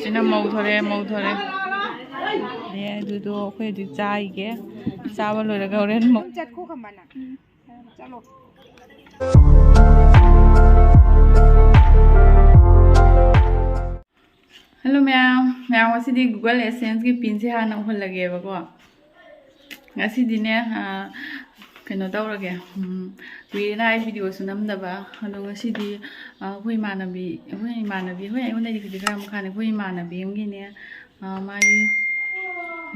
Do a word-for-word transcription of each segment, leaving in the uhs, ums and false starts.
ꯑꯩꯅ ꯃꯧ ꯊꯣꯔꯛꯑꯦ, ꯃꯧ ꯊꯣꯔꯛꯑꯦ꯫ ꯑꯦ, ꯑꯗꯨꯗꯣ ꯑꯩꯈꯣꯏ ꯍꯧꯖꯤꯛ ꯆꯥꯏꯒꯦ꯫ ꯆꯥꯕ ꯂꯣꯏꯔꯒ ꯍꯣꯔꯦꯟ ꯃꯧ- ꯆꯠꯈꯣ ꯈꯝꯕꯅ꯫ ꯆꯠꯂꯣ꯫ ꯍꯜꯂꯣ ꯃꯌꯥꯝ, ꯃꯌꯥꯝ ꯉꯁꯤꯗꯤ Google AdSenseꯀꯤ ꯄꯤꯟꯁꯦ ꯍꯥꯟꯅ ꯎꯍꯜꯂꯒꯦꯕꯀꯣ꯫ ꯉꯁꯤꯗꯤꯅꯦ, ꯑꯥ, ꯀꯩꯅꯣ ꯇꯧꯔꯒꯦ, ꯎꯝ, ꯀꯨꯏꯔꯦꯅ ꯑꯩ videoꯁꯨ ꯅꯝꯗꯕ꯫ ꯑꯗꯣ ꯉꯁꯤꯗꯤ, ꯑꯥ, ꯑꯩꯈꯣꯏ ꯏꯃꯥꯟꯅꯕꯤ, ꯑꯩꯈꯣꯏ ꯏꯃꯥꯟꯅꯕꯤ, ꯍꯣꯏ, ꯑꯩꯉꯣꯟꯗꯒꯤ ꯈꯤꯇꯪ ꯈꯔ ꯃꯈꯥꯅꯤ, ꯑꯩꯈꯣꯏ ꯏꯃꯥꯟꯅꯕꯤ ꯑꯃꯒꯤꯅꯦ, ꯑꯥ, ꯃꯥꯒꯤ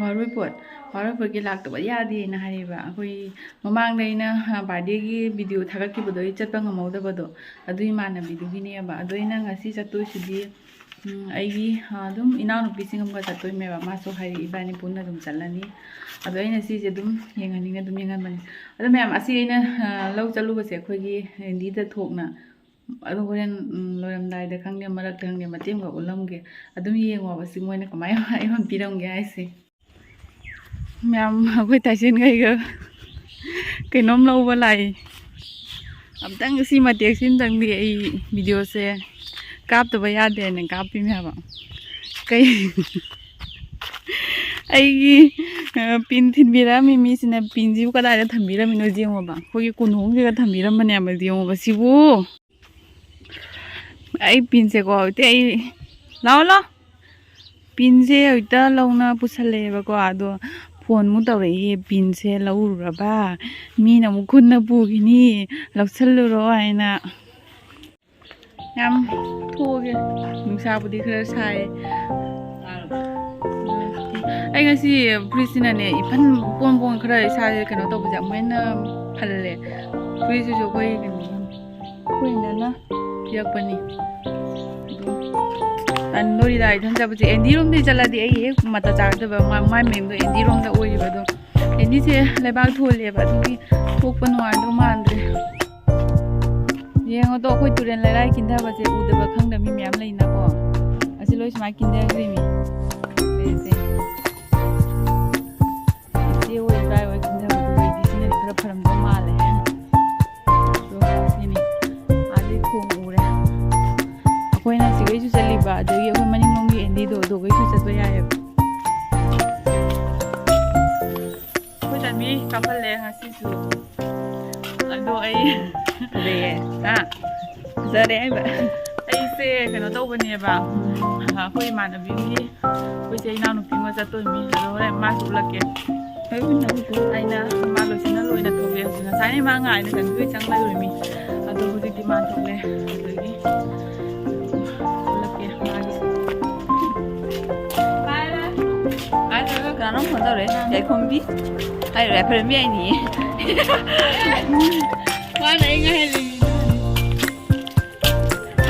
ꯋꯥꯔꯣꯏꯄꯣꯠ, ꯋꯥꯔꯣꯏꯄꯣꯠꯀꯤ ꯂꯥꯛꯇꯕ ꯌꯥꯗꯦꯅ ꯍꯥꯏꯌꯦꯕ꯫ ꯑꯩꯈꯣꯏ ꯃꯃꯥꯡꯗ ꯑꯩꯅ, ꯑꯥ, birthdayꯒꯤ video ꯊꯥꯒꯠꯈꯤꯕꯗꯣ ꯑꯩ ꯆꯠꯄ ꯉꯝꯍꯧꯗꯕꯗꯣ, ꯑꯗꯨ ꯏꯃꯥꯟꯅꯕꯤꯗꯨꯒꯤꯅꯦꯕ꯫ ꯑꯗꯣ ꯑꯩꯅ ꯉꯁꯤ ꯆꯠꯇꯣꯏꯁꯤꯗꯤ, ꯎꯝ, ꯑꯩꯒꯤ, ꯑꯥ, ꯑꯗꯨꯝ ꯏꯅꯥꯎꯅꯨꯄꯤꯁꯤꯡ ꯑꯃꯒ ꯆꯠꯇꯣꯏꯅꯦꯕ꯫ ꯃꯥꯁꯨ ꯍꯥꯏꯔꯛꯑꯦ, ꯏꯕꯥꯅꯤ ꯄꯨꯟꯅ ꯑꯗꯨꯝ ꯆꯠꯂꯅꯤ꯫ ꯑꯗꯣ ꯑꯩꯅ ꯁꯤꯁꯦ ꯑꯗꯨꯝ ꯌꯦꯡꯍꯟꯅꯤꯡꯅ ꯑꯗꯨꯝ ꯌꯦꯡꯍꯟꯕꯅꯤ꯫ ꯑꯗꯣ ꯃꯌꯥꯝ, ꯑꯁꯤ ꯑꯩꯅ, ꯑꯥ, ꯂꯧ ꯆꯠꯂꯨꯕꯁꯦ ꯑꯩꯈꯣꯏꯒꯤ ꯔꯦꯟꯗꯤꯗ ꯊꯣꯛꯅ꯫ ꯑꯗꯣ ꯍꯣꯔꯦꯟ, ꯎꯝ, ꯂꯣꯏꯔꯝꯗꯥꯏꯗ ꯈꯪꯗꯦ, ꯃꯔꯛꯇ ꯈꯪꯗꯦ, ꯃꯇꯦꯛ ꯑꯃꯈꯛ ꯎꯠꯂꯝꯒꯦ꯫ ꯑꯗꯨꯝ ꯌꯦꯡꯉꯣꯕ ꯁꯤ ꯃꯣꯏꯅ ꯀꯃꯥꯏꯅ ꯑꯩꯉꯣꯟꯗ ꯄꯤꯔꯝꯒꯦ ꯍꯥꯏꯁꯦ꯫ ꯃꯌꯥꯝ, ꯑꯩꯈꯣꯏ ꯇꯥꯏꯁꯦꯟꯈꯩꯒ ꯀꯩꯅꯣꯝ ꯂꯧꯕ ꯂꯥꯛꯏ꯫ ꯑꯝꯇꯪ ꯁꯤ ꯃꯇꯦꯛꯁꯤ ꯑꯝꯇꯪꯗꯤ ꯑꯩ videoꯁꯦ ꯀꯥꯞꯇꯕ ꯌꯥꯗꯦꯅ ꯀꯥꯞꯄꯤꯅꯦ ꯍꯥꯏꯕ꯫ ꯀꯩ, ꯑꯩꯒꯤ, ꯑ, ꯄꯤꯟ ꯊꯤꯟꯕꯤꯔꯛꯑꯝꯃꯤ ꯃꯤꯁꯤꯅ ꯄꯤꯟꯁꯤꯕꯨ ꯀꯗꯥꯏꯗ ꯊꯝꯕꯤꯔꯝꯃꯤꯅꯣ ꯌꯦꯡꯉꯣꯕ꯫ ꯑꯩꯈꯣꯏꯒꯤ ꯀꯣꯟꯊꯣꯡꯁꯤꯗ ꯊꯝꯕꯤꯔꯝꯕꯅꯦꯕ, ꯌꯦꯡꯉꯣꯕ ꯁꯤꯕꯨ꯫ ꯑꯩ ꯄꯤꯟꯁꯦꯀꯣ, ꯍꯧꯖꯤꯛꯇꯤ ꯑꯩ, ꯂꯥꯛꯑꯣ, ꯂꯥꯛꯑꯣ꯫ ꯄꯤꯟꯁꯦ ꯍꯧꯖꯤꯛꯇ ꯂꯧꯅ ꯄꯨꯁꯜꯂꯛꯑꯦꯕꯀꯣ, ꯑꯗꯣ ꯐꯣꯟꯃꯨꯛ ꯇꯧꯔꯛꯏ, ꯄꯤꯟꯁꯦ ꯂꯧꯔꯨꯔꯕ, ꯃꯤꯅ ꯑꯃꯨꯛ ꯈꯨꯟꯅ ꯄꯨꯈꯤꯅꯤ, ꯂꯧꯁꯜꯂꯨꯔꯣ ꯍꯥꯏꯅ꯫ ꯌꯥꯝ ꯊꯣꯛꯑꯒꯦ, ꯅꯨꯡꯁꯥꯕꯨꯗꯤ ꯈꯔ ꯁꯥꯏ꯫ ꯑꯩ ꯉꯁꯤ ꯐꯨꯔꯤꯠꯁꯤꯅꯅꯦ, ꯏꯐꯟ ꯄꯣꯡ ꯄꯣꯡ ꯈꯔ ꯏꯁꯥꯁꯦ ꯀꯩꯅꯣ ꯇꯧꯕꯁꯦ ꯑꯃꯨꯛ ꯍꯦꯟꯅ ꯐꯜꯂꯦ꯫ ꯐꯨꯔꯤꯠꯁꯤꯁꯨ ꯑꯩꯈꯣꯏ ꯀꯩꯅꯣ, ꯑꯩꯈꯣꯏ ꯏꯅꯝꯃꯅ ꯄꯤꯔꯛꯄꯅꯤ꯫ ꯑꯗꯨ ꯇꯟꯗꯣꯔꯤꯗ ꯏꯊꯟ ꯆꯠꯄꯁꯦ꯫ ꯑꯦꯟꯗꯤ ꯔꯣꯝꯗꯒꯤ ꯆꯠꯂꯗꯤ ꯑꯩ ꯍꯦꯛ ꯃꯇ ꯆꯥꯗꯕ, ꯃꯥ-, ꯃꯥꯏ ꯃꯌꯨꯝꯗꯣ ꯑꯦꯟꯗꯤ ꯔꯣꯝꯗ ꯑꯣꯏꯔꯤꯕ꯫ ꯑꯗꯣ ꯑꯦꯟꯗꯤꯁꯦ ꯂꯩꯕꯥꯛ ꯊꯣꯜꯂꯦꯕ, ꯑꯗꯨꯒꯤ ꯊꯣꯛꯄ ꯅꯨꯡꯉꯥꯏꯗꯧ ꯃꯥꯟꯗ꯭ꯔꯦ꯫ ꯌꯦꯡꯉꯣꯗꯣ, ꯑꯩꯈꯣꯏ ꯇꯨꯔꯦꯜ ꯂꯩꯔꯥꯏ ꯀꯤꯟꯊꯕꯁꯦ ꯎꯗꯕ ꯈꯪꯗꯕ ꯃꯤ ꯃꯌꯥꯝ ꯂꯩꯅꯀꯣ꯫ ꯑꯁꯤ ꯂꯣꯏ ꯁꯨꯃꯥꯏꯅ ꯀꯤꯟꯊꯈ꯭ꯔꯤꯅꯤ꯫ ꯁꯦ, ꯁꯦ꯫ ꯏꯆꯦ ꯍꯣꯏ ꯏꯕꯥꯏ ꯍꯣꯏ ꯀꯤꯟꯊꯕꯗꯨꯒꯤꯗꯤ ꯁꯤꯅꯗꯤ ꯈꯔ ꯐꯔꯝꯗꯧ ꯃꯥꯜꯂꯦ꯫ ꯑꯗꯣ ꯁꯤꯅꯤ꯫ ꯑꯥꯗꯩ ꯊꯣꯡ ꯎꯔꯦ꯫ ꯑꯩꯈꯣꯏꯅ ꯁꯤꯒꯩꯁꯨ ꯆꯠꯂꯤꯕ, ꯑꯗꯒꯤ ꯑꯩꯈꯣꯏ ꯃꯅꯤꯡꯂꯣꯝꯒꯤ ꯑꯦꯟꯗꯤ ꯑꯩꯗꯣ ꯑꯗꯨꯒꯩꯁꯨ ꯆꯠꯄ ꯌꯥꯏꯑꯕ꯫ ꯑꯩꯈꯣꯏ ꯆꯥꯟꯕꯤ ꯀꯥꯞꯍꯜꯂꯦ ꯉꯁꯤꯁꯨ꯫ ꯑꯗꯣ ꯑꯩ ꯐꯖꯩꯌꯦ꯫ ꯍꯥ? ꯐꯖꯔꯦ ꯍꯥꯏꯕ꯫ ꯑꯩꯁꯦ ꯀꯩꯅꯣ ꯇꯧꯕꯅꯦꯕ, ꯑꯩꯈꯣꯏ ꯏꯃꯥꯟꯅꯕꯤꯒꯤ, ꯑꯩꯈꯣꯏꯁꯦ ꯏꯅꯥꯎꯅꯨꯄꯤ ꯑꯃ ꯆꯠꯇꯣꯏꯅꯤ, ꯑꯗꯣ ꯍꯣꯔꯦꯟ ꯃꯥꯁꯨ ꯎꯠꯂꯛꯀꯦ꯫ ꯑꯩꯅ ꯃꯥ ꯂꯣꯏꯁꯤꯟꯅ ꯂꯣꯏꯅ ꯊꯣꯛꯂꯛꯑꯦ ꯍꯧꯖꯤꯛ꯫ ꯉꯁꯥꯏꯅ ꯃꯥ ꯉꯥꯏꯅ ꯆꯪꯗꯣꯏ ꯆꯪ ꯂꯩꯔꯨꯃꯤ꯫ ꯑꯗꯣ ꯍꯧꯖꯤꯛꯇꯤ ꯃꯥ ꯊꯣꯛꯂꯛꯑꯦ꯫ ꯑꯗꯒꯤ ꯊꯣꯛꯂꯛꯀꯦ ꯃꯥꯒꯤꯁꯨ꯫ ꯀꯅꯥꯅꯣꯝ ꯐꯣꯟ ꯇꯧꯔꯛꯑꯦ꯫ ꯌꯥꯏꯈꯣꯝꯕꯤ ꯍꯥꯏꯔꯣ, ꯌꯥꯏꯐꯔꯦꯝꯕꯤ ꯍꯥꯏꯅꯤꯌꯦ꯫ ꯃꯥꯅ ꯑꯩ ꯉꯥꯏꯍꯜꯂꯤꯅꯤ꯫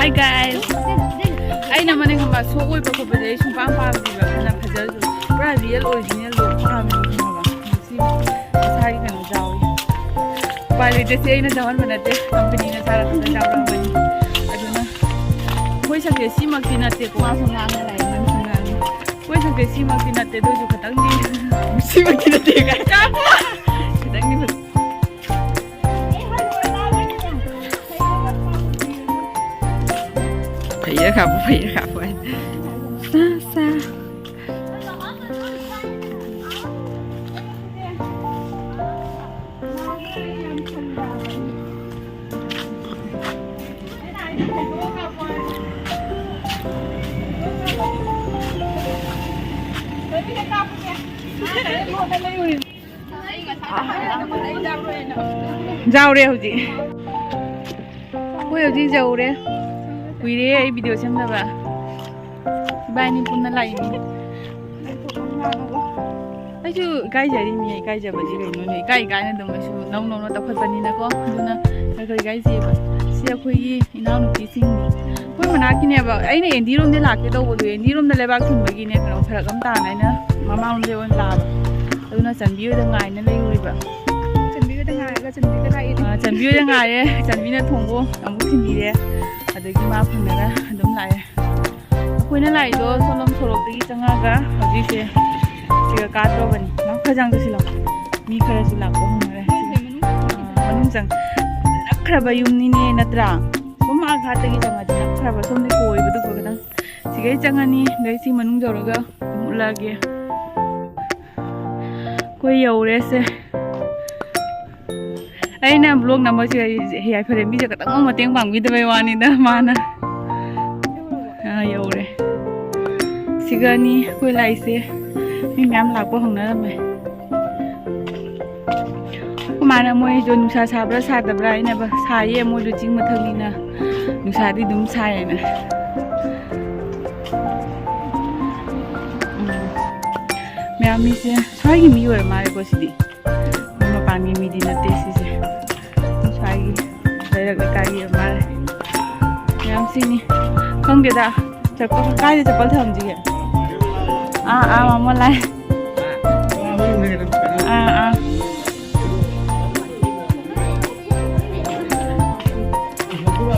Hi guys. ꯑꯩꯅ ꯃꯅꯤꯡ ꯈꯪꯕ ꯁꯣꯛ ꯑꯣꯏꯕ ꯈꯣꯠꯄꯁꯦ ꯑꯩ ꯁꯨꯡꯄꯥꯝ ꯄꯥꯝꯗꯦꯕ꯫ ꯐꯅ ꯐꯖꯔꯁꯨ ꯄꯨꯔꯥ real original ꯗꯣ ꯄꯥꯝꯃꯦꯕ, ꯈꯪꯉꯕ? ꯁꯤ ꯃꯁꯥꯒꯤ ꯀꯩꯅꯣ ꯌꯥꯎꯏ꯫ ꯎꯄꯥꯏ ꯂꯩꯇꯦ, ꯁꯤ ꯑꯩꯅ ꯌꯥꯎꯍꯟꯕ ꯅꯠꯇꯦ, ꯀꯝꯄꯅꯤꯅ ꯁꯥꯔꯛꯄꯗ ꯌꯥꯎꯔꯛꯄꯅꯤ꯫ ꯑꯗꯨꯅ ꯑꯩꯈꯣꯏ ꯁꯛꯁꯦ ꯁꯤꯃꯛꯇꯤ ꯅꯠꯇꯦꯀꯣ꯫ ꯃꯥꯁꯨ ꯉꯥꯡꯅ ꯂꯩ, ꯃꯥꯁꯨ ꯉꯥꯡꯉꯤ꯫ ꯑꯩꯈꯣꯏ ꯁꯛꯁꯦ ꯁꯤꯃꯛꯇꯤ ꯅꯠꯇꯦ, ꯑꯗꯨ ꯑꯣꯏꯁꯨ ꯈꯤꯇꯪꯗꯤ ꯁꯤꯃꯛꯇꯤ ꯅꯠꯇꯦ ꯀꯥꯏ꯫ ꯈꯤꯇꯪꯗꯤ ꯐꯖ- ꯐꯩꯌꯦ ꯈꯥꯄꯨ, ꯐꯩꯌꯦ ꯈꯥꯄꯨ ꯍꯥꯏ꯫ ꯁꯥ, ꯁꯥ꯫ ꯌꯥꯎꯔꯦ ꯍꯧꯖꯤꯛ꯫ ꯑꯩꯈꯣꯏ ꯍꯧꯖꯤꯛ ꯌꯧꯔꯦ꯫ ꯀꯨꯏꯔꯦ ꯑꯩ video ꯁꯦꯝꯗꯕ꯫ ꯏꯕꯥꯅꯤ ꯄꯨꯟꯅ ꯂꯥꯛꯏꯅꯤ꯫ ꯑꯩꯁꯨ ꯏꯀꯥꯏꯖꯔꯤꯅꯤ, ꯏꯀꯥꯏꯖꯕꯗꯤ ꯀꯩꯅꯣꯅꯦ? ꯏꯀꯥꯏ ꯏꯀꯥꯏꯅ ꯑꯗꯨꯝ ꯑꯩꯁꯨ ꯅꯧ ꯅꯧꯅ ꯇꯧꯈꯠꯄꯅꯤꯅꯀꯣ꯫ ꯑꯗꯨꯅ ꯈꯔ ꯈꯔ ꯏꯀꯥꯏꯖꯩꯕ꯫ ꯁꯤ ꯑꯩꯈꯣꯏꯒꯤ ꯏꯅꯥꯎꯅꯨꯄꯤꯁꯤꯡꯅꯤ꯫ ꯑꯩꯈꯣꯏ ꯃꯅꯥꯛꯀꯤꯅꯦꯕ꯫ ꯑꯩꯅ ꯑꯦꯟꯗꯤ ꯔꯣꯝꯗ ꯂꯥꯛꯀꯦ ꯇꯧꯕꯗꯣ, ꯑꯦꯟꯗꯤ ꯔꯣꯝꯗ ꯂꯩꯕꯥꯛ ꯊꯤꯟꯕꯒꯤꯅꯦ, ꯀꯩꯅꯣ, ꯐꯔꯛ ꯑꯃ ꯇꯥꯅ ꯑꯩꯅ ꯃꯃꯥꯡꯂꯣꯝꯗ ꯑꯣꯏꯅ ꯂꯥꯛꯑꯕ꯫ ꯑꯗꯨꯅ ꯆꯟꯕꯤ ꯍꯣꯏꯗ ꯉꯥꯏꯅ ꯂꯩꯔꯨꯔꯤꯕ꯫ ꯆꯟꯕꯤ ꯍꯣꯏꯗ ꯉꯥꯏꯔꯒ ꯆꯟꯕꯤꯒ ꯂꯥꯛꯏꯅꯦ꯫ ꯑꯥ, ꯆꯟꯕꯤ ꯍꯣꯏꯗ ꯉꯥꯏꯔꯦ꯫ ꯆꯟꯕꯤꯅ ꯊꯣꯡꯕ ꯑꯃꯨꯛ ꯊꯤꯟꯕꯤꯔꯦ꯫ ꯑꯗꯒꯤ ꯃꯥ ꯐꯪꯅꯔ ꯑꯗꯨꯝ ꯂꯥꯛꯑꯦ꯫ ꯑꯩꯈꯣꯏꯅ ꯂꯥꯛꯏꯗꯣ ꯁꯣꯝꯂꯣꯝ ꯁꯣꯔꯣꯛꯇꯒꯤ ꯆꯪꯉꯛꯑꯒ ꯍꯧꯖꯤꯛꯁꯦ ꯁꯤꯒ ꯀꯥꯗ꯭ꯔꯣꯕꯅꯤ꯫ ꯅꯪ ꯈꯔ ꯆꯪ ꯆꯠꯁꯤꯜꯂꯣ꯫ ꯃꯤ ꯈꯔꯁꯨ ꯂꯥꯛꯄ ꯍꯧꯅꯔꯦ꯫ ꯑꯥ, ꯃꯅꯨꯡ ꯆꯪ-, ꯅꯛꯈ꯭ꯔꯕ ꯌꯨꯝꯅꯤꯅꯦ, ꯅꯠꯇ꯭ꯔꯥ? ꯁꯣꯝ ꯑꯥ ꯘꯥꯠꯇꯒꯤ ꯆꯪꯉꯗꯤ ꯅꯛꯈ꯭ꯔꯕ, ꯁꯣꯝꯗꯤ ꯀꯣꯏꯕꯗꯨꯀꯣ ꯈꯤꯇꯪ ꯁꯤꯒꯩ ꯆꯪꯉꯅꯤ, ꯑꯗꯩ ꯁꯤ ꯃꯅꯨꯡ ꯌꯧꯔꯒ ꯑꯃꯨꯛ ꯎꯠꯂꯛꯑꯒꯦ꯫ ꯑꯩꯈꯣꯏ ꯌꯧꯔꯦꯁꯦ꯫ ꯑꯩꯅ ꯕ꯭ꯂꯣꯛ ꯅꯝꯕꯁꯦ ꯌꯥꯏꯐꯔꯦꯝꯕꯤꯁꯦ ꯈꯤꯇꯪ ꯃꯇꯦꯡ ꯄꯥꯡꯕꯤꯗꯕꯩ ꯋꯥꯅꯤꯗ ꯃꯥꯅ꯫ ꯑꯥ, ꯌꯧꯔꯦ꯫ ꯁꯤꯒꯅꯤ ꯑꯩꯈꯣꯏ ꯂꯥꯛꯏꯁꯦ꯫ ꯃꯤ ꯃꯌꯥꯝ ꯂꯥꯛꯄ ꯍꯧꯅꯔꯝꯃꯦ꯫ ꯑꯩꯈꯣꯏ ꯃꯥꯅ ꯃꯣꯏꯁꯨ ꯅꯨꯡꯁꯥ ꯁꯥꯕ꯭ꯔꯥ ꯁꯥꯗꯕ꯭ꯔꯥ ꯍꯥꯏꯅꯕ, ꯁꯥꯏꯌꯦ, ꯃꯣꯏꯁꯨ ꯆꯤꯡ ꯃꯊꯛꯅꯤꯅ ꯅꯨꯡꯁꯥꯗꯤ ꯑꯗꯨꯝ ꯁꯥꯏꯌꯦꯅ꯫ ꯎꯝ꯫ ꯃꯌꯥꯝ ꯃꯤꯁꯦ ꯁ꯭ꯋꯥꯏꯒꯤ ꯃꯤ ꯑꯣꯏꯔ ꯃꯥꯜꯂꯦꯀꯣ ꯁꯤꯗꯤ꯫ ꯃꯄꯥꯟꯒꯤ ꯃꯤꯗꯤ ꯅꯠꯇꯦ ꯁꯤꯁꯦ꯫ ꯁ꯭ꯋꯥꯏꯒꯤ ꯂꯩꯔꯛ ꯂꯩꯀꯥꯏꯒꯤ ꯑꯣꯏꯔ ꯃꯥꯜꯂꯦ꯫ ꯃꯌꯥꯝ ꯁꯤꯅꯤ꯫ ꯈꯪꯗꯦꯗ꯫ ꯆꯠꯄ ꯀꯥꯏꯗ ꯆꯠꯄ ꯊꯝꯁꯤꯒꯦ? ꯑꯥ, ꯑꯥ, ꯃꯥꯃꯣ ꯂꯥꯛꯑꯦ꯫ ꯑꯥ, ꯑꯥ꯫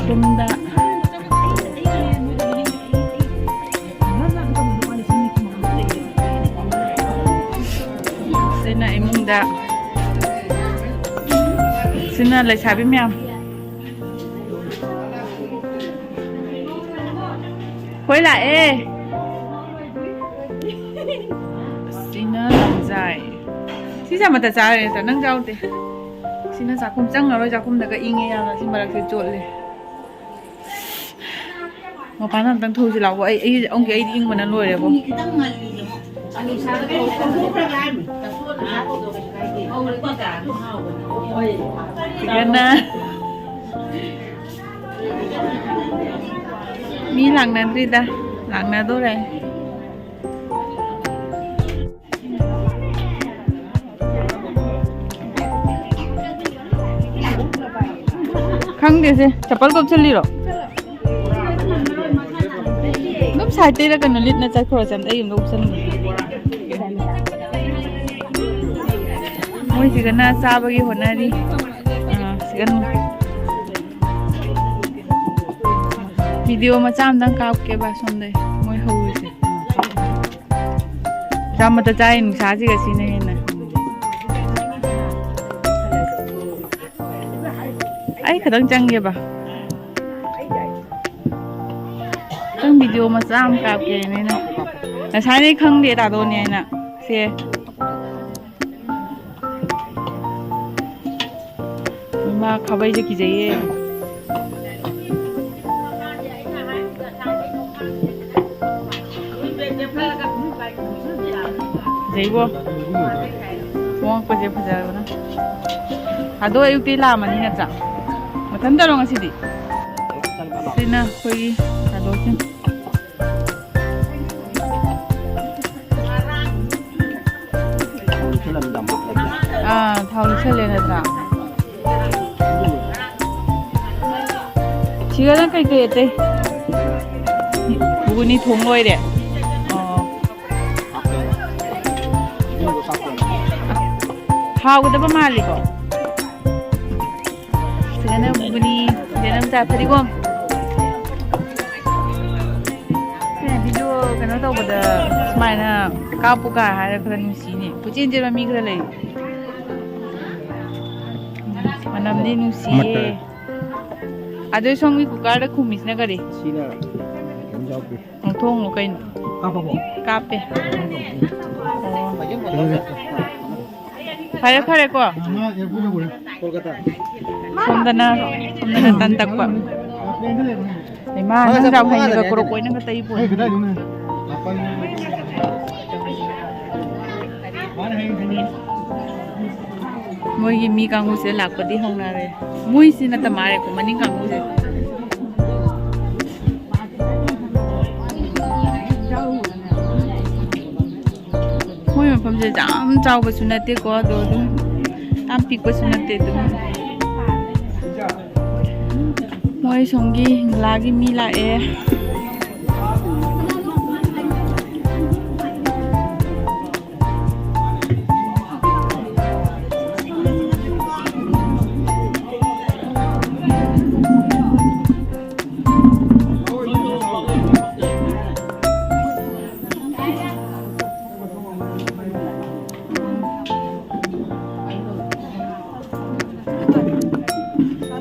ꯁꯣꯝꯗ꯫ ꯁꯤꯅ ꯏꯃꯨꯡꯗ꯫ ꯁꯤꯅ ꯂꯩꯁꯥꯕꯤ ꯃꯌꯥꯝ꯫ ꯍꯣꯏ, ꯂꯥꯛꯑꯦ꯫ ꯁꯤꯅ ꯂꯝꯖꯥꯏ꯫ ꯁꯤꯁꯦ ꯑꯃꯠꯇ ꯆꯥꯔꯦ ꯅꯠꯇ꯭ꯔꯥ? ꯅꯪ ꯆꯥꯎꯗꯦ꯫ ꯁꯤꯅ ꯆꯥꯛꯈꯨꯝ ꯆꯪꯉꯔꯣꯏ, ꯆꯥꯛꯈꯨꯝꯗꯒ ꯏꯪꯉꯦ ꯌꯥꯝꯅ꯫ ꯁꯤ ꯃꯔꯛꯁꯦ ꯆꯣꯠꯂꯦ꯫ ꯃꯄꯥꯟꯗ ꯑꯝꯇꯪ ꯊꯣꯛꯎꯁꯤ ꯂꯥꯛꯑꯣ꯫ ꯑꯩ, ꯑꯩ ꯑꯃꯨꯛꯀꯤ ꯑꯩꯗꯤ ꯏꯪꯕꯅ ꯂꯣꯏꯔꯦꯕꯣ꯫ ꯁꯤꯗꯅ ꯃꯤ ꯂꯥꯛꯅꯗ꯭ꯔꯤꯗ, ꯂꯥꯛꯅꯗꯣꯔꯦ꯫ ꯈꯪꯗꯦꯁꯦ, ꯆꯄꯜ ꯀꯧꯁꯜꯂꯤꯔꯣ? ꯑꯗꯨꯝ ꯁꯥꯏꯠꯇꯩꯔ ꯀꯩꯅꯣ ꯂꯤꯠꯅ ꯆꯠꯈ꯭ꯔꯣ, ꯆꯟꯗ ꯑꯩ ꯌꯨꯝꯗ ꯎꯞꯁꯟꯒꯦ꯫ ꯃꯣꯏꯁꯤꯒꯅ ꯆꯥꯕꯒꯤ ꯍꯣꯠꯅꯔꯤ꯫ ꯑꯥ, ꯁꯤꯒꯅ ꯚꯤꯗꯤꯑꯣ ꯃꯆꯥ ꯑꯝꯇꯪ ꯀꯥꯞꯀꯦꯕ ꯁꯣꯝꯗꯩ ꯃꯣꯏ ꯍꯧꯔꯤꯁꯦ꯫ ꯆꯥꯃꯗ ꯆꯥꯏ ꯅꯨꯡꯁꯥꯁꯤꯒ ꯁꯤꯅ ꯍꯦꯟꯅ꯫ ꯑꯩ ꯈꯇꯪ ꯆꯪꯒꯦꯕ꯫ ꯈꯤꯇꯪ ꯚꯤꯗꯤꯑꯣ ꯃꯆꯥ ꯑꯃ ꯀꯥꯞꯀꯦꯅ ꯑꯩꯅ꯫ ꯉꯁꯥꯏꯗꯩ ꯈꯪꯗꯦ ꯇꯥꯗꯣꯅꯦ ꯍꯥꯏꯅ꯫ ꯁꯦ꯫ ꯏꯃꯥ ꯈꯥꯕꯩꯁꯦ ꯀꯤꯖꯩꯌꯦ꯫ ꯐꯖꯩꯕꯣ꯫ ꯊꯣꯡꯉꯛꯄꯁꯦ ꯐꯖꯔꯕꯅ꯫ ꯑꯗꯣ ꯑꯌꯨꯛꯇꯤ ꯂꯥꯛꯑꯝꯃꯅꯤ ꯅꯠꯇ꯭ꯔꯥ? ꯃꯊꯟꯇꯔꯣ ꯉꯁꯤꯗꯤ? ꯁꯤꯅ ꯑꯩꯈꯣꯏꯒꯤ ꯑꯗꯣꯁꯤꯡ꯫ ꯑꯥ, ꯊꯥꯎ ꯂꯤꯛꯁꯜꯂꯦ ꯅꯠꯇ꯭ꯔꯥ? ꯁꯤꯒꯅ ꯀꯩꯀꯩ ꯑꯇꯩ? ꯘꯨꯒꯨꯅꯤ ꯊꯣꯡ ꯂꯣꯏꯔꯦ꯫ ꯑꯣ꯫ ꯍꯥꯎꯒꯗꯕ ꯃꯥꯜꯂꯤꯀꯣ? ꯁꯤꯗꯅ ꯘꯨꯒꯨꯅꯤ, ꯁꯤꯗꯅ ꯆꯥ ꯐꯗꯤꯒꯣꯝ꯫ ꯑꯦ, ꯚꯤꯗꯤꯑꯣ ꯀꯩꯅꯣ ꯇꯧꯕꯗ ꯁꯨꯃꯥꯏꯅ ꯀꯥꯞꯄꯨ ꯀꯥ ꯍꯥꯏꯔ ꯈꯔ ꯅꯨꯡꯁꯤꯅꯦ꯫ ꯀꯣꯏꯆꯦꯟ ꯆꯦꯟꯕ ꯃꯤ ꯈꯔ ꯂꯩ꯫ ꯃꯅꯝꯗꯤ ꯅꯨꯡꯁꯤꯌꯦ꯫ ꯃꯠꯇꯔ꯫ ꯑꯗꯨ ꯁꯣꯝꯒꯤ ꯀꯨꯀꯔꯗ ꯈꯨꯝꯃꯤꯁꯤꯅ ꯀꯔꯤ? ꯁꯤꯅ ꯀꯩꯅꯣ ꯌꯥꯎꯗꯦ꯫ ꯊꯣꯡꯉꯣ ꯀꯩꯅꯣ? ꯀꯥꯞꯄꯕꯣ? ꯀꯥꯞꯄꯦ꯫ ꯑꯣ꯫ ꯀꯩꯅꯣꯁꯦ꯫ ꯐꯔꯦ, ꯐꯔꯦꯀꯣ꯫ ꯀꯣꯜꯀꯇꯥ꯫ ꯁꯣꯝꯗꯅ, ꯁꯣꯝꯗꯅ ꯇꯟ ꯇꯛꯄ꯫ ꯏꯃꯥ, ꯅꯪ ꯌꯥꯝ ꯍꯩꯅꯒ ꯀꯣꯔꯣꯛ ꯀꯣꯏꯅꯒ ꯇꯩ ꯄꯣꯠ꯫ ꯃꯣꯏꯒꯤ ꯃꯤ ꯀꯥꯡꯕꯨꯁꯦ ꯂꯥꯛꯄꯗꯤ ꯍꯧꯅꯔꯦ꯫ ꯃꯣꯏꯁꯤ ꯅꯠꯇ ꯃꯥꯜꯂꯦꯀꯣ, ꯃꯅꯤꯡ ꯀꯥꯡꯕꯨꯁꯦ꯫ ꯃꯣꯏ ꯃꯐꯝꯁꯦ ꯌꯥꯝ ꯆꯥꯎꯕꯁꯨ ꯅꯠꯇꯦꯀꯣ, ꯑꯗꯣ ꯑꯗꯨꯝ ꯌꯥꯝ ꯄꯤꯛꯄꯁꯨ ꯅꯠꯇꯦ꯫ ꯑꯗꯨꯝ ꯃꯣꯏ ꯁꯣꯝꯒꯤ ꯍꯤꯡꯒꯂꯥꯒꯤ ꯃꯤ ꯂꯥꯛꯑꯦ꯫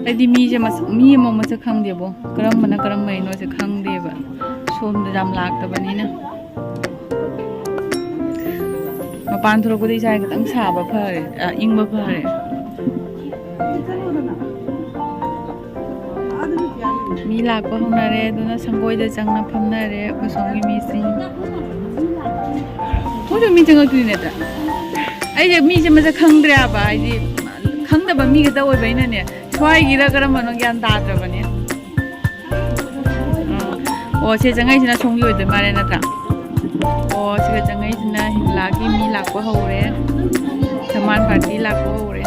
ꯑꯩꯗꯤ ꯃꯤꯁꯦ ꯃꯁꯛ, ꯃꯤ ꯑꯃ ꯃꯁꯛ ꯈꯪꯗꯦꯕꯣ, ꯀꯔꯝꯕꯅ ꯀꯔꯝꯕꯩꯅꯣꯁꯦ ꯈꯪꯗꯦꯕ꯫ ꯁꯣꯝꯗ ꯌꯥꯝ ꯂꯥꯛꯇꯕꯅꯤꯅ꯫ ꯃꯄꯥꯟ ꯊꯣꯛꯂꯛꯄꯗ ꯏꯁꯥ ꯈꯤꯇꯪ ꯁꯥꯕ ꯐꯔꯦ, ꯑ, ꯏꯪꯕ ꯐꯔꯦ꯫ ꯃꯤ ꯂꯥꯛꯄ ꯍꯧꯅꯔꯦ, ꯑꯗꯨꯅ ꯁꯪꯒꯣꯏꯗ ꯆꯪꯅ ꯐꯝꯅꯔꯦ ꯑꯩꯈꯣꯏ ꯁꯣꯝꯒꯤ ꯃꯤꯁꯤꯡ꯫ ꯃꯣꯏꯁꯨ ꯃꯤ ꯆꯪꯉꯛꯇꯣꯏꯅꯦꯗ꯫ ꯑꯩꯁꯦ ꯃꯤꯁꯦ ꯃꯁꯛ ꯈꯪꯗ꯭ꯔꯦ ꯍꯥꯏꯕ, ꯍꯥꯏꯗꯤ ꯈꯪꯗꯕ ꯃꯤ ꯈꯛꯇ ꯑꯣꯏꯕꯩꯅꯅꯦ, ꯁ꯭ꯋꯥꯏꯒꯤꯔ ꯀꯔꯝꯕꯅꯣ ꯒ꯭ꯌꯥꯟ ꯇꯥꯗ꯭ꯔꯕꯅꯦ꯫ ꯑꯥ꯫ ꯑꯣ, ꯁꯤ ꯆꯪꯉꯛꯏꯁꯤꯅ ꯁꯣꯝꯒꯤ ꯑꯣꯏꯗꯣꯏ ꯃꯥꯜꯂꯦ ꯅꯠꯇ꯭ꯔꯥ? ꯑꯣ, ꯁꯤꯒ ꯆꯪꯉꯛꯏꯁꯤꯅ ꯍꯤꯡꯂꯥꯒꯤ ꯃꯤ ꯂꯥꯛꯄ ꯍꯧꯔꯦ, ꯙꯃꯥꯟ ꯄꯥꯔꯇꯤ ꯂꯥꯛꯄ ꯍꯧꯔꯦ꯫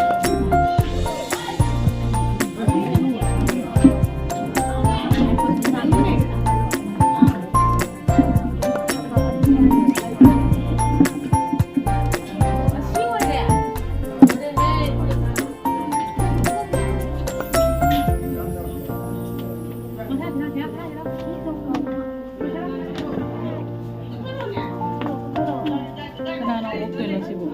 ꯀꯅꯥꯅ ꯑꯣꯛꯇꯣꯏꯅꯣ ꯁꯤꯕꯨ?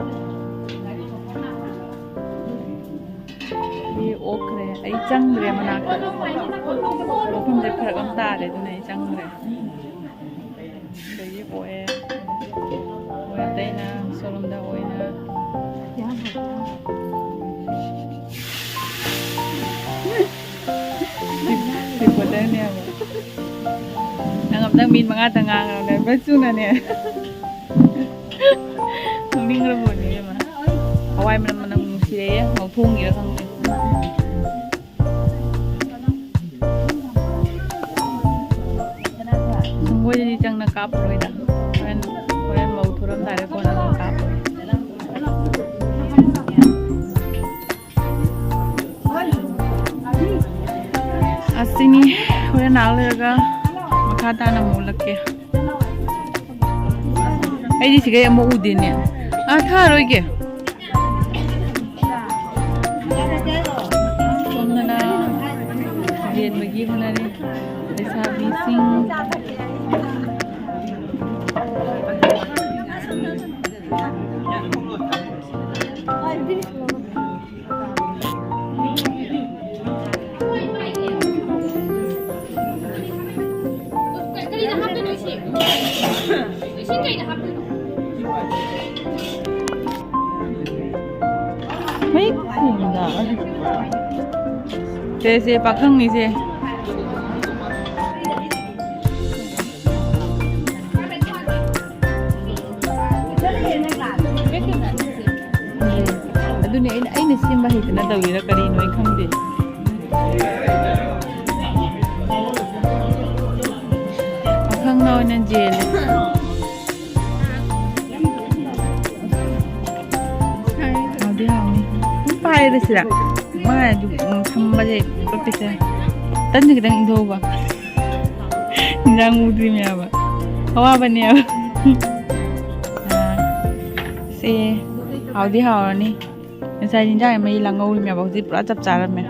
ꯃꯤ ꯑꯣꯛꯈ꯭ꯔꯦ꯫ ꯑꯩ ꯆꯪꯗ꯭ꯔꯦ ꯃꯅꯥꯛꯇ꯫ ꯃꯐꯝꯁꯦ ꯐꯔꯛ ꯑꯃ ꯇꯥꯔꯦ, ꯑꯗꯨꯅ ꯑꯩ ꯆꯪꯗ꯭ꯔꯦ꯫ ꯑꯗꯒꯤ ꯑꯣꯛꯑꯦ꯫ ꯃꯣꯏ ꯑꯇꯩꯅ ꯁꯣꯔꯨꯝꯗ ꯑꯣꯏꯅ꯫ ꯔꯤꯄꯣꯔꯇꯔꯅꯦꯕ꯫ ꯅꯪ ꯑꯝꯇꯪ ꯃꯤꯅꯤꯠ ꯃꯉꯥꯇ ꯉꯥꯡꯉꯣ, ꯅꯔꯚꯁ ꯆꯨꯅꯅꯦ꯫ ꯅꯣꯛꯅꯤꯡꯈ꯭ꯔ ꯄꯣꯠꯅꯤ ꯏꯕꯦꯝꯃ꯫ ꯍꯋꯥꯏ ꯃꯅꯝ ꯃꯅꯝ ꯅꯨꯡꯁꯤꯔꯛꯑꯦ, ꯉꯧꯊꯣꯡꯒꯤꯔ ꯈꯪꯗꯦ꯫ ꯁꯪꯒꯣꯏꯗꯗꯤ ꯆꯪꯅ ꯀꯥꯞꯄꯔꯣꯏꯗ꯫ ꯍꯣꯔꯦꯟ, ꯍꯣꯔꯦꯟ ꯃꯧ ꯊꯣꯔꯝꯗꯥꯏꯗ ꯀꯣꯟꯅ ꯑꯗꯨꯝ ꯀꯥꯞꯄꯒꯦ꯫ ꯑꯁꯤꯅꯤ, ꯍꯣꯔꯦꯟ ꯉꯥꯏꯍꯥꯛ ꯂꯩꯔꯒ ꯃꯈꯥ ꯇꯥꯅ ꯑꯃꯨꯛ ꯎꯠꯂꯛꯀꯦ꯫ ꯑꯩꯗꯤ ꯁꯤꯈꯩ ꯑꯃꯨꯛ ꯎꯗꯦꯅꯦ꯫ ꯑꯥ, ꯊꯥꯔꯣꯏꯒꯦ꯫ ꯁꯣꯝꯗꯅ ꯌꯦꯟꯕꯒꯤ ꯍꯣꯠꯅꯔꯤ ꯂꯩꯁꯥꯕꯤꯁꯤꯡ꯫ ꯃꯩ ꯈꯣꯡꯗ꯫ ꯁꯦ, ꯁꯦ, ꯄꯥꯈꯪꯅꯤꯁꯦ꯫ ꯑꯗꯨꯅꯦ ꯑꯩꯅ, ꯑꯩꯅ ꯁꯦꯝꯕ ꯍꯩꯇꯅ ꯇꯧꯔꯤꯔꯥ ꯀꯔꯤꯅꯣ ꯑꯩ ꯈꯪꯗꯦ꯫ ꯄꯥꯈꯪꯅ ꯑꯣꯏꯅ ꯖꯦꯜꯂꯦ꯫ ꯍꯥꯎꯗꯤ ꯍꯥꯎꯅꯤ꯫ ꯑꯗꯨꯝ ꯄꯥꯏꯔꯁꯤꯔꯥ? ꯃꯥ ꯑꯗꯨꯝ, ꯎꯝ, ꯊꯝꯕꯁꯦ ꯄꯛꯇꯦ꯫ ꯇꯟꯁꯦ ꯈꯤꯇꯪ ꯏꯪꯊꯣꯛꯎꯕ꯫ ꯏꯟꯖꯥꯡ ꯎꯗ꯭ꯔꯤꯅꯦꯕ꯫ ꯑꯋꯥꯕꯅꯦꯕ꯫ ꯑꯥ, ꯁꯦ ꯍꯥꯎꯗꯤ ꯍꯥꯎꯔꯅꯤ꯫ ꯉꯁꯥꯏ ꯏꯟꯖꯥꯡ ꯃꯍꯤ ꯂꯥꯡꯍꯧꯔꯤꯅꯦꯕ, ꯍꯧꯖꯤꯛ ꯄꯨꯔꯥ ꯆꯞ ꯆꯥꯔꯝꯃꯦ꯫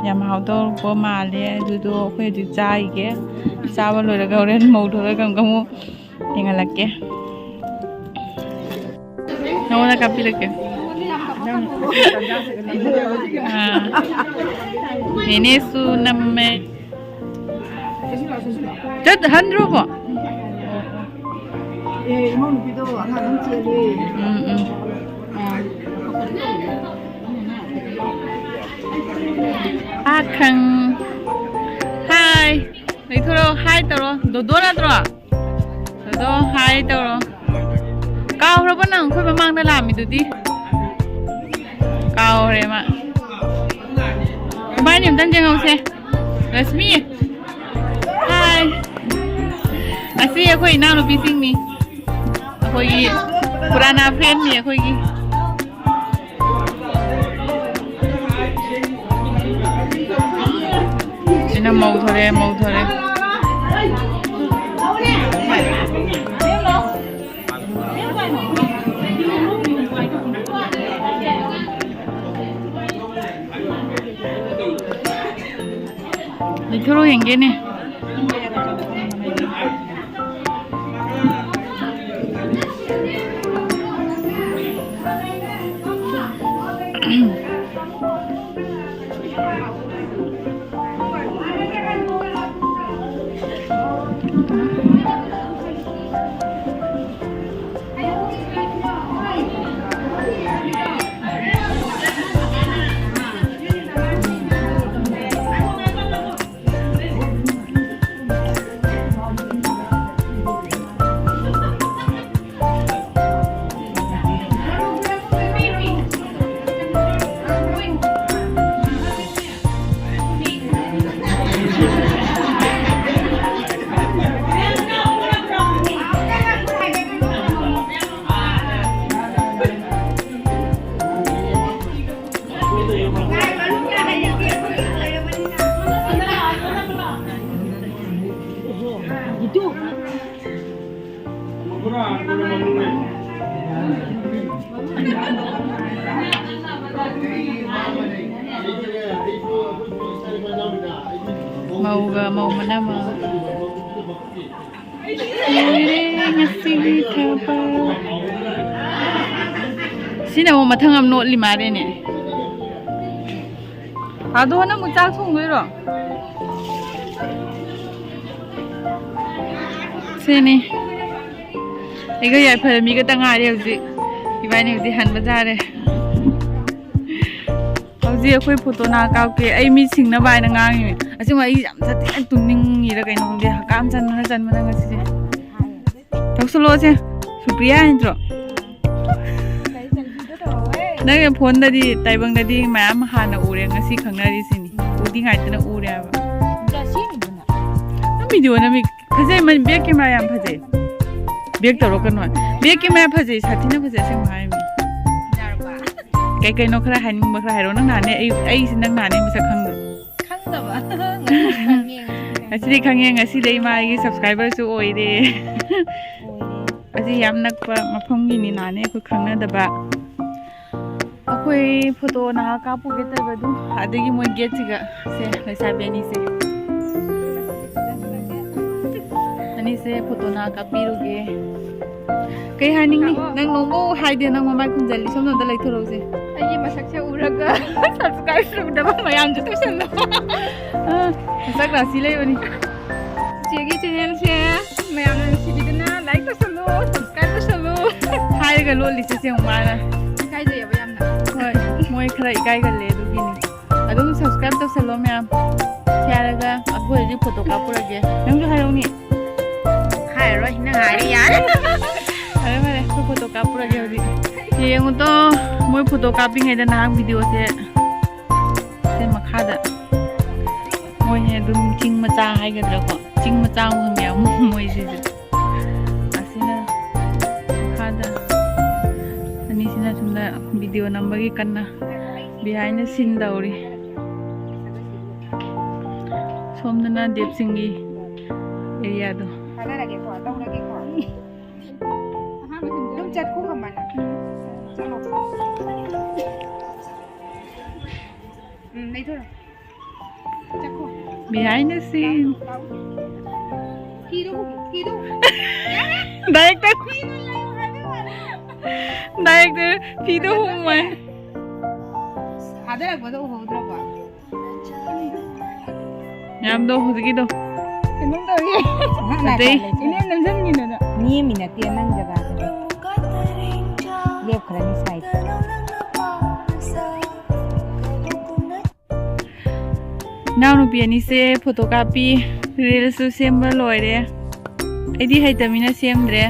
ꯌꯥꯝ ꯍꯥꯎꯗꯧꯕ ꯃꯥꯜꯂꯦ꯫ ꯑꯗꯨꯗꯣ ꯑꯩꯈꯣꯏ ꯍꯧꯖꯤꯛ ꯆꯥꯈꯤꯒꯦ꯫ ꯆꯥꯕ ꯂꯣꯏꯔꯒ ꯍꯣꯔꯦꯟ ꯃꯧ ꯊꯣꯛꯂꯒ ꯑꯃꯨꯛꯀ ꯑꯃꯨꯛ ꯌꯦꯡꯍꯜꯂꯛꯀꯦ꯫ ꯅꯉꯣꯟꯗ ꯀꯥꯞꯄꯤꯔꯛꯀꯦ꯫ ꯑꯥ꯫ ꯅꯦꯅꯦꯁꯨ ꯅꯝꯃꯦ꯫ ꯆꯠ ꯍꯟꯗ꯭ꯔꯣꯕꯣ? ꯎꯝ, ꯎꯝ꯫ ꯄꯥꯈꯪ꯫ ꯍꯥꯏ꯫ ꯂꯩꯊꯣꯔꯛꯑꯣ꯫ ꯍꯥꯏ ꯇꯧꯔꯣ꯫ ꯗꯣꯗꯣ ꯅꯠꯇ꯭ꯔꯣ? ꯑꯗꯣ ꯍꯥꯏ ꯇꯧꯔꯣ꯫ ꯀꯥꯎꯈ꯭ꯔꯕꯣ ꯅꯪ ꯑꯩꯈꯣꯏ ꯃꯃꯥꯡꯗ ꯂꯥꯛꯑꯝꯃꯤꯗꯨꯗꯤ? ꯀꯥꯎꯈ꯭ꯔꯦ ꯃꯥ꯫ ꯏꯕꯥꯅꯤ ꯑꯝꯇꯪ ꯌꯦꯡꯍꯧꯁꯦ꯫ ꯔꯁꯃꯤ꯫ ꯍꯥꯏ꯫ ꯑꯁꯤ ꯑꯩꯈꯣꯏ ꯏꯅꯥꯎꯅꯨꯄꯤꯁꯤꯡꯅꯤ꯫ ꯑꯩꯈꯣꯏꯒꯤ ꯄꯨꯔꯥꯅꯥ ꯐ꯭ꯔꯦꯟꯅꯤ ꯑꯩꯈꯣꯏꯒꯤ꯫ ꯁꯤꯅ ꯃꯧ ꯊꯣꯔꯦ, ꯃꯧ ꯊꯣꯔꯦ꯫ ꯂꯩꯊꯣꯔꯛꯑꯣ ꯌꯦꯡꯒꯦꯅꯦ꯫ ꯃꯧꯒ ꯃꯧ ꯃꯅꯝ ꯑꯃ꯫ ꯂꯣꯏꯔꯦ ꯉꯁꯤꯒꯤ ꯊꯕꯛ꯫ ꯁꯤꯅ ꯑꯃꯨꯛ ꯃꯊꯪ ꯑꯃ ꯅꯣꯠꯂꯤ ꯃꯥꯜꯂꯦꯅꯦ꯫ ꯑꯗꯣ ꯅꯪ ꯑꯃꯨꯛ ꯆꯥꯛ ꯊꯣꯡꯗꯣꯏꯔꯣ? ꯁꯤꯅꯤ꯫ ꯑꯩꯒ ꯌꯥꯏꯐꯔ ꯃꯤꯒꯇ ꯉꯥꯏꯔꯦ ꯍꯧꯖꯤꯛ꯫ ꯏꯕꯥꯅꯤ ꯍꯧꯖꯤꯛ ꯍꯟꯕ ꯇꯥꯔꯦ꯫ ꯍꯧꯖꯤꯛ ꯑꯩꯈꯣꯏ ꯐꯣꯇꯣ ꯅꯍꯥꯛ ꯀꯥꯞꯀꯦ꯫ ꯑꯩ ꯃꯤ ꯁꯤꯡꯅꯕ ꯍꯥꯏꯅ ꯉꯥꯡꯉꯤꯅꯦ꯫ ꯑꯁꯦꯡꯕ ꯑꯩ ꯌꯥꯝ ꯁꯥꯊꯤꯅ ꯇꯨꯝꯅꯤꯡꯉꯤꯔ ꯀꯩꯅꯣ ꯈꯪꯗꯦ꯫ ꯍꯀꯥꯝ ꯆꯟꯕꯅ ꯆꯟꯕꯅ ꯉꯁꯤꯁꯦ꯫ ꯇꯧꯁꯜꯂꯛꯑꯣꯁꯦ꯫ ꯁꯨꯄ꯭ꯔꯤꯌꯥ ꯅꯠꯇ꯭ꯔꯣ? ꯅꯪꯅ ꯐꯣꯟꯗꯗꯤ, ꯇꯥꯏꯕꯪꯗꯗꯤ ꯃꯌꯥꯝ ꯍꯥꯟꯅ ꯎꯔꯦ, ꯉꯁꯤ ꯈꯪꯅꯔꯤꯁꯤꯅꯤ꯫ ꯎꯗꯤ ꯉꯥꯏꯇꯅ ꯎꯔꯦ ꯍꯥꯏꯕ꯫ ꯅꯪ ꯚꯤꯗꯤꯑꯣ ꯅꯝꯃꯤ ꯐꯖꯩ, ꯃ-, back camera ꯌꯥꯝ ꯐꯖꯩ꯫ Back ꯇꯧꯔꯛꯀꯅꯣ꯫ Back camera ꯐꯖꯩ, ꯁꯥꯊꯤꯅ ꯐꯖꯩ, ꯑꯁꯦꯡꯕ ꯍꯥꯏꯔꯤꯅꯤ꯫ ꯀꯩ ꯀꯩꯅꯣ ꯈꯔ ꯍꯥꯏꯅꯤꯡꯕ ꯈꯔ ꯍꯥꯏꯔꯣ꯫ ꯅꯪ ꯅꯍꯥꯟꯅꯦ ꯑꯩ, ꯑꯩꯁꯦ ꯅꯪ ꯅꯍꯥꯟꯅꯦ ꯃꯁꯛ ꯈꯪꯗ꯭ꯔꯣ? ꯈꯪꯗꯕ꯫ ꯉꯁꯤꯗꯤ ꯈꯪꯉꯦ, ꯉꯁꯤꯗꯤ ꯈꯪꯉꯦ꯫ ꯉꯁꯤꯗꯤ ꯑꯩ ꯃꯥꯒꯤ subscriberꯁꯨ ꯑꯣꯏꯔꯦ꯫ ꯑꯣꯏꯔꯦ꯫ ꯑꯁꯤ ꯌꯥꯝ ꯅꯛꯄ ꯃꯐꯝꯒꯤꯅꯤ ꯅꯍꯥꯟꯅꯦ ꯑꯩꯈꯣꯏ ꯈꯪꯅꯗꯕ꯫ ꯑꯩꯈꯣꯏ ꯐꯣꯇꯣ ꯅꯍꯥꯛ ꯀꯥꯞꯄꯨꯒꯦ ꯇꯧꯕꯗꯨ, ꯑꯗꯒꯤ ꯃꯣꯏ gateꯁꯤꯒ ꯁꯦ ꯂꯩꯁꯥꯕꯤ ꯑꯅꯤꯁꯦ꯫ ꯑꯅꯤꯁꯦ ꯐꯣꯇꯣ ꯅꯍꯥꯛ ꯀꯥꯞꯄꯤꯔꯨꯒꯦ꯫ ꯀꯩ ꯍꯥꯏꯅꯤꯡꯉꯤ? ꯅꯪ ꯅꯣꯡꯃ ꯍꯥꯏꯗꯦ, ꯅꯪ ꯃꯃꯥꯏ ꯈꯨꯝꯖꯜꯂꯤ꯫ ꯁꯣꯝꯗ ꯑꯝꯇ ꯂꯩꯊꯣꯔꯛꯎꯁꯦ꯫ ꯑꯩꯒꯤ ꯃꯁꯛꯁꯦ ꯎꯔꯒ subscribe ꯁꯨꯗꯕ ꯃꯌꯥꯝꯁꯨ ꯇꯧꯁꯜꯂꯣ꯫ ꯑ, ꯃꯁꯛ ꯔꯥꯁꯤ ꯂꯩꯕꯅꯤ꯫ ꯆꯤꯆꯦꯒꯤ channelꯁꯦ ꯃꯌꯥꯝꯅ ꯅꯨꯡꯁꯤꯕꯤꯗꯨꯅ like ꯇꯧꯁꯜꯂꯨ, subscribe ꯇꯧꯁꯜꯂꯨ꯫ ꯍꯥꯏꯔꯒ ꯂꯣꯜꯂꯤꯁꯦ ꯁꯦ ꯃꯥꯅ꯫ ꯏꯀꯥꯏꯖꯩꯌꯦꯕ ꯌꯥꯝꯅ꯫ ꯍꯣꯏ, ꯃꯣꯏ ꯈꯔ ꯏꯀꯥꯏꯒꯜꯂꯦ ꯑꯗꯨꯒꯤꯅꯤ꯫ ꯑꯗꯨꯝ subscribe ꯇꯧꯁꯜꯂꯣ ꯃꯌꯥꯝ꯫ ꯁꯤ ꯍꯥꯏꯔꯒ ꯑꯩꯈꯣꯏ ꯍꯧꯖꯤꯛ ꯐꯣꯇꯣ ꯀꯥꯞꯄꯨꯔꯒꯦ꯫ ꯅꯪꯁꯨ ꯍꯥꯏꯔꯛꯎꯅꯦ꯫ ꯍꯥꯏꯔꯔꯣꯏ, ꯅꯪ ꯍꯥꯏꯔꯦ ꯌꯥꯔꯦ꯫ ꯐꯔꯦ ꯐꯔꯦ, ꯑꯩꯈꯣꯏ ꯐꯣꯇꯣ ꯀꯥꯞꯄꯨꯔꯒꯦ ꯍꯧꯖꯤꯛ꯫ ꯌꯦꯡꯉꯨꯇꯣ, ꯃꯣꯏ ꯐꯣꯇꯣ ꯀꯥꯞꯄꯤꯉꯩꯗ ꯅꯍꯥꯛ ꯚꯤꯗꯤꯑꯣꯁꯦ ꯁꯦ ꯃꯈꯥꯗ ꯃꯣꯏꯁꯦ ꯑꯗꯨꯝ ꯆꯤꯡ ꯃꯆꯥ ꯍꯥꯏꯒꯗ꯭ꯔꯥꯀꯣ, ꯆꯤꯡ ꯃꯆꯥ ꯑꯃ ꯃꯌꯥꯝ ꯃꯣꯏꯁꯤꯁꯨ꯫ ꯑꯁꯤꯅ ꯃꯈꯥꯗ ꯑꯅꯤꯁꯤꯅ ꯁꯣꯝꯗ ꯚꯤꯗꯤꯑꯣ ꯅꯝꯕꯒꯤ ꯀꯟꯅ behind the scene ꯇꯧꯔꯤ꯫ ꯁꯣꯝꯗꯅ ꯗꯦꯕꯁꯤꯡꯒꯤ areaꯗꯣ꯫ ꯊꯥꯗꯔꯒꯦꯀꯣ, ꯇꯧꯔꯒꯦꯀꯣ꯫ ꯆꯠꯈꯣ ꯀꯃꯥꯏꯅ? ꯆꯠꯂꯣ꯫ ꯎꯝ, ꯂꯩꯊꯣꯔꯣ꯫ ꯆꯠꯈꯣ꯫ Behind the scene. ꯐꯤꯗꯣ ꯍꯨꯝꯃꯨ, ꯐꯤꯗꯣ ꯍꯨꯝꯃꯨ꯫ Director꯫ ꯐꯤꯗꯣ ꯂꯩꯌꯨ ꯍꯥꯏꯕꯩ ꯋꯥꯅꯤ꯫ Director, ꯐꯤꯗꯣ ꯍꯨꯝꯃꯣ꯫ ꯊꯥꯗꯔꯛꯄꯗꯣ ꯎꯍꯧꯗ꯭ꯔꯕꯣ? ꯃꯌꯥꯝꯗꯣ ꯍꯧꯖꯤꯛꯀꯤꯗꯣ꯫ ꯀꯩꯅꯣꯝ ꯇꯧꯔꯤ꯫ ꯑꯍ, ꯉꯥꯏꯈꯣ, ꯑꯗꯩ ꯂꯩꯁꯤꯜꯂꯣ꯫ ꯏꯅꯦꯝ ꯅꯝꯁꯤꯟꯈꯤꯅꯨꯗ꯫ ꯅꯦꯝꯃꯤ ꯅꯠꯇꯦ, ꯅꯪ ꯖꯒꯥꯗꯨꯗ꯫ ꯂꯦꯞꯈ꯭ꯔꯅꯤ side꯫ ꯏꯅꯥꯎꯅꯨꯄꯤ ꯑꯅꯤꯁꯦ ꯐꯣꯇꯣ ꯀꯥꯞꯄꯤ, ꯔꯤꯜꯁꯁꯨ ꯁꯦꯝꯕ ꯂꯣꯏꯔꯦ꯫ ꯑꯩꯗꯤ ꯍꯩꯇꯃꯤꯅ ꯁꯦꯝꯗ꯭ꯔꯦ꯫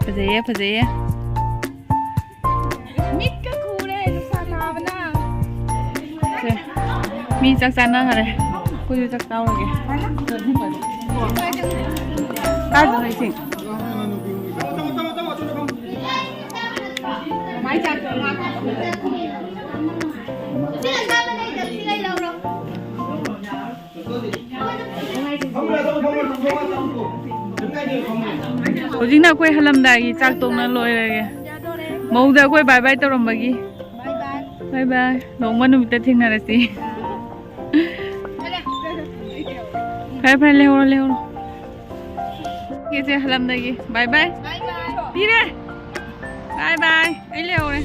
ꯐꯖꯩꯌꯦ, ꯐꯖꯩꯌꯦ꯫ ꯃꯤꯠꯀ ꯈꯨꯔꯦ, ꯅꯨꯡꯁꯥ ꯁꯥꯕꯅ꯫ ꯁꯦ, ꯃꯤ ꯆꯥꯛ ꯆꯥꯅꯈꯔꯦ꯫ ꯑꯩꯈꯣꯏꯁꯨ ꯆꯥꯛ ꯆꯥꯎꯔꯒꯦ꯫ ꯀꯥꯏꯗꯅꯣ ꯏꯁꯤꯡ? ꯃꯥꯏ ꯆꯥꯛ ꯊꯣꯡ ꯃꯥ ꯊꯣꯡ꯫ ꯍꯧꯖꯤꯛꯅ ꯑꯩꯈꯣꯏ ꯍꯜꯂꯝꯗꯥꯏꯒꯤ ꯆꯥꯛ ꯇꯣꯛꯅ ꯂꯣꯏꯔꯒꯦ꯫ ꯃꯧꯗ ꯑꯩꯈꯣꯏ bye bye ꯇꯧꯔꯝꯕꯒꯤ꯫ Bye bye꯫ Bye bye꯫ ꯅꯣꯡꯃ ꯅꯨꯃꯤꯠꯇ ꯊꯦꯡꯅꯔꯁꯤ꯫ ꯐꯔꯦ, ꯐꯔꯦ, ꯂꯩꯍꯧꯔꯣ, ꯂꯩꯍꯧꯔꯣ꯫ ꯏꯆꯦ ꯍꯜꯂꯝꯗꯒꯤ bye bye꯫ Bye bye꯫ ꯄꯤꯔꯦ꯫ Bye bye꯫ ꯑꯩ ꯂꯩꯍꯧꯔꯦ꯫